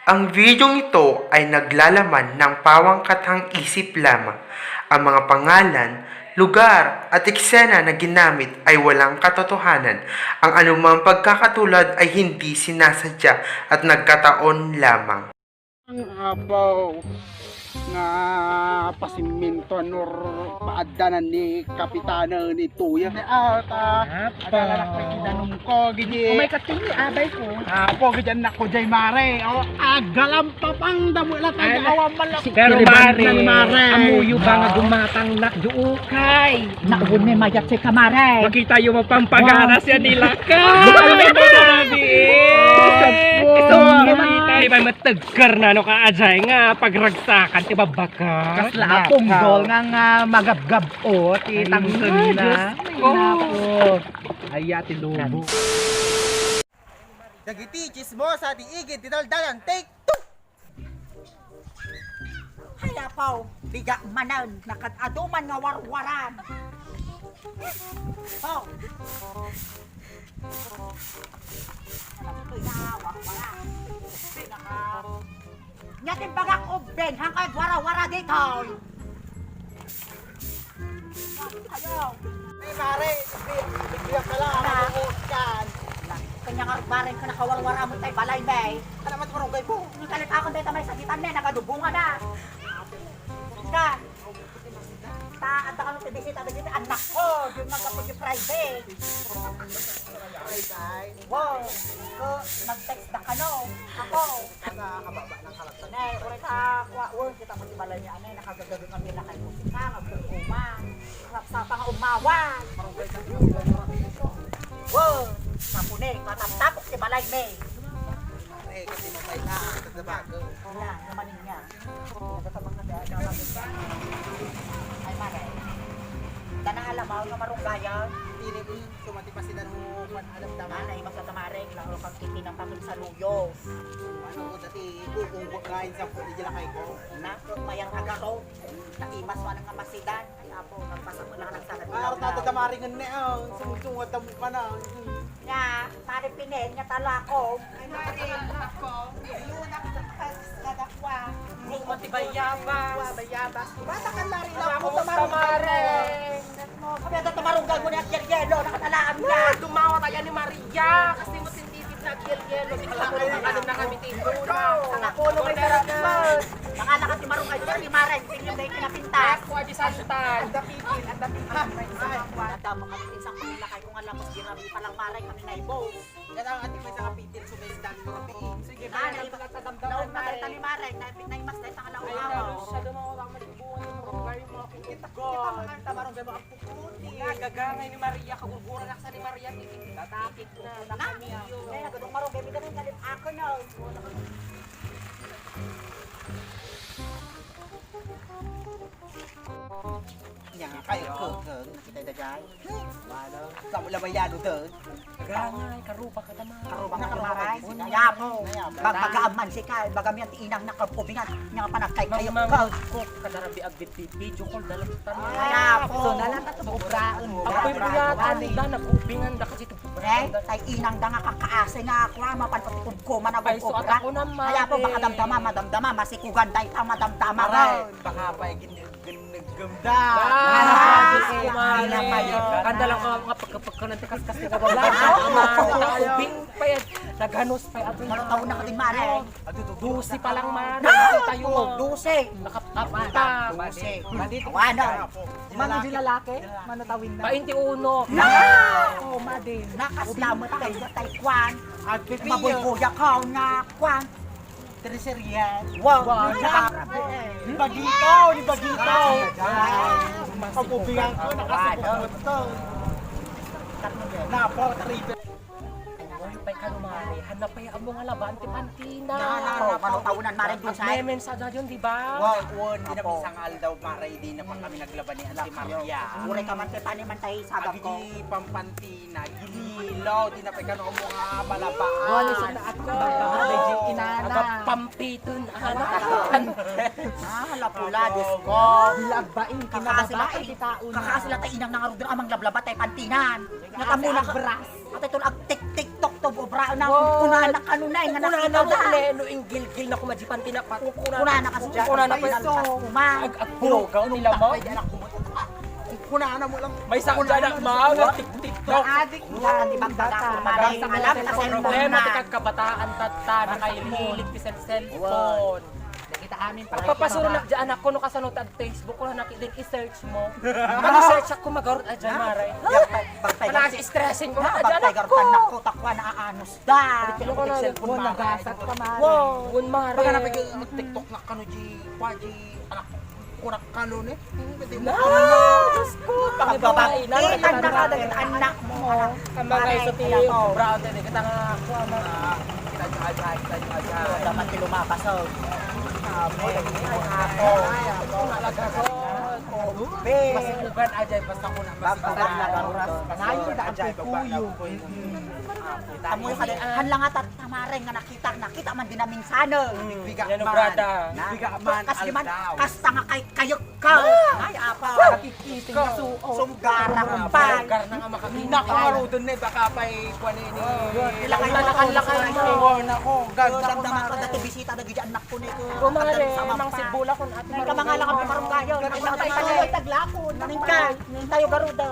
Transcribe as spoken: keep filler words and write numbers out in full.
Ang videong ito ay naglalaman ng pawang katang isip lamang. Ang mga pangalan, lugar, at eksena na ginamit ay walang katotohanan. Ang anumang pagkakatulad ay hindi sinasadya at nagkataon lamang. Ang apaw nga pasiminto nor paaddanan ni Kapitana ni Tuya. Ata, adala na ko ikidanum ko, gidi. Umay ka tini, abay ko. Apo, gidi anak ko, jay mare. O, agalampapang damo la tayo, awan man lang. Pero mare, amuyo ba nga gumatang nak, juukay? Naubon ni mayat si kamare. Makita yo mapampagaras yan nila ka. Ay, mare, mare. Ay, mare, mare. Karnano ka ajay nga pagragsakan ti babbaka? Kasla a punggol nga, nga magabgab-o ti tangtengna. Ay, Diyos ko. Napo. Aya ti lubo. Dagiti chismosa ti igid ti daldalan, take two! Ay, apaw, bigat manen, nakad-adu man nga warwaran. Oh. Nya timbagak ubbing, hangkay agwarawara ditoy. Ayo. Ay, pare, bibigyan ka lang, mabuhos kan. Kanya nga bareng ka nakawarwara mo tay balay, bay. Ano man barangay mo? Ang kalipakan, bay, tamay sagitan na, nagadubungan na. Ka. Ta, adda kami ti bisita, bisita, anak ko, di man kapag Friday. Wow, ko, nag-text da kano, ako. Sa kababa ng karakter. Ne, uray ta, kwa, un, kita mo ti balay niya, ane, nakagagaga kami lakay ko. Kita, magpagkuma. Sarap sa pang umawan. Wow, sapune, kataptapok ti balay, me. Eh, kasi mapay na, sa tabago. Wala, naman niya. Ay, mare. Dana alam mo nga marunggayan. Ini, mm, sumati pa sila no, kwan, alam tama. Nanay, basta tamareng, lang, kang kiti ng pangit sa luyo. Ano, dati, uunggot nga, insan po, di lakay ko. Na, mayang agaro. Naimas, wala nga masidan. Ay, apo, nagpasok na, nagsagad. Ah, tata, tamaringen na, ah. Sumusungat ang mukha na. Nga, Mare Pinen, nga talako. Ay, Mare, ako. Luna, kas-, kadakwa. Luma ti bayabas. Wa, bayabas. Bata ka, Mare, ako, ako, tamarong Mare. Kami ang tamarong galbo ni Akyar Yelo, nakatalaan niya. Ah, dumawa tayo ni Maria. Kasi mo tindipit na Akyar Yelo. Di ka na kami tinduna. Ang ako, no, may Christmas. Nakalakat ni Marong Akyar, ni Mare, hindi niya may kinapintas. Ako, adi santan. Ang dapigil, ang dapigil. May isa nga kuwan. Damo kami, pinsan ko nila kayo. Nga lapos ginabi pa lang, Mare, kami na ibo. Yan ang ating may sanga pitil, so may sandali mo rabiin. Sige, ah, kaya naiba-, nagtatamdaman, nauna tayo Mare. Tali, Mare, na-, naimas tayo sa kalaungaw. Ay, nalos, siya daw mga wala ka malibuan yung mga putol. Kita, kita, mga kanta, marong gano'n ang puputi. Nagagangay ni Maria, kagurguran na sa ni Maria, titikit na kami. Na? Kaya nagadong marong, gabi-gabi, galit ako, no? Nya, kayo, ko, ko, nakita dagay. Wala. Kamu lang may yalo doon. Gangay, karuba ka naman. Karuba ka naman, ay. Nayabo. Nayabo. Bag-, bagaan man si Kal, bagam yan ti inang nakapubingan. Nya, panagkay kayo, Mang, ko. Mang, ko, kadarabi agbit-, video call, dalam tayo. Nayabo. So, nalang ka tumubraon. Apoy mo yata, nila, nag-ubingan da kasi Pre, tay inang da nga kakaasi nga ako, ah, mapan pati kumkuma na. Ay, so, gugkubra. At ako naman, kaya po, eh. Baka damdama, madamdama, masikugan, day ta, madamdama. Aray, baka pa, eh, gin-, gin-, gin-, ganda. Ah, ah, Diyos ko, ah, Mare. Kanda lang ko, nga pagka-, pagka-, nagkakaskas ka ba? Wala, ah, ah, ubing pa yan. Naghanos pa yan. Ano taon na ka din, Mare? Dose pa lang man. Ah! Tayo. Dose. Nakapta. Dose. Nandito. Wano? Mano di lalaki? Mano tawin na? Bainti uno. Na! Oh, madin. Nakasla mo tayo sa Taiwan. Maboy kuya ka na kwan. Treserian. Wow. Wow. Ni Bagito, ni Bagito. Ay. Pag-ubingan ko, nakasipag mo to. Napo, triple. Ay, pay kano, Mare. Hanap pay amo nga laban ti pantina. Na, na, na, mano, taunan, Mare, dusay. At may mensahe yun, di ba? Wa, wen, di na. Apo. Minsan nga aldaw, Mare, di na pa kami naglaba ni Auntie Maria. Uray ka man, te, pani man tayo sa agap ko. Agidi pampantina, gililo, di na pay kano amo nga malabaan. Wa, ni sa taat ko, baka, oo. Medyo inana. Agap pampitun, agap pampitun. Ah, hala pula, Diyos ko. Bilagbain, kakasila, kinababain, tayo, kitaon na. Kakasila tayo inang nangarudra, amang lablaba tayo pantinan. Nga tamo na ka-, bras. Atay tol agtiktik TikTok to, obra na. Wow. Kunana kano na, nga Kunana nakita mo, na. Ne, no, inggilgil na kuma, di pan pinapat. Kunana ka sa Kunana pa pinalpas iso. Kuma. Ag-, agbugaw nila mo. Kunana mo lang. May sa Kunana dyan, mo ma, lang. Tik-, TikTok. Adik na, di ba, bata, Maray, alam ka, cellphone problema na. Ti kagkabataan, tatta, nakaililit ti cell-, cellphone. Wow. Nakita amin pa. Agpapasuro na di anak ko, no, kasano ta Facebook ko, nakita din, i-search mo. Pag-search ako, magarot, ah, dyan, Maray. Yak, pag-, pag-, Anak, stressing ko, ah, ah, dyan, pag-, anak ko. Anak ko, takwa, naaanus da. Ano ka na, cellphone, Maray. Nagasat ka, Maray. Wow. Gun, Maray. Baga na pag-, mag-TikTok na kano, G, kwa, G, anak ko, kunak kano, ne? Hindi mo Na, kano. Diyos ko. Pagbabae na, Kita na ka, anak mo. Ang mga Maray, iso ti anak ko. Brown, ne, kita nga, kwa, ma. Ah, kita nyo, aja, kita nyo, aja. Dapat ti lumabas, oh. Apo, dagiti apo. Ay, apo. Talaga ko. Be. Masipugan, ajay, basta ko na, basta masipugan na, na, basta Ngayon, daan ajay, ko'y baba na, puyo. Ko'y, mm. Amoy ka din. Han lang nga tat-, tamaren nga nakita, nakita man din namin sana. Mm. Biga Yan, man. Brada. Na? Biga man, Kas di man, aldaw. Kasta nga kay, kayek ka. Ah! Ay, apa. Nakikita So, niya. So, gara kong pay. Gara na nga makakita. Nakarudon na, baka pa'y kuwan eh, ni Oh, yun. Ilakay mo Ilakay na mo. Ilakay mo. Nako, ganda ko Ganda na. Dati bisita na gidya anak ko nito. Kumare, Ganda sa mang mapa. Sibula kung at Nang kamangala ka pa marunong kayo. Ganda Nang sa tayo mapa. Taglakon. Nang ka, nang tayo garuda.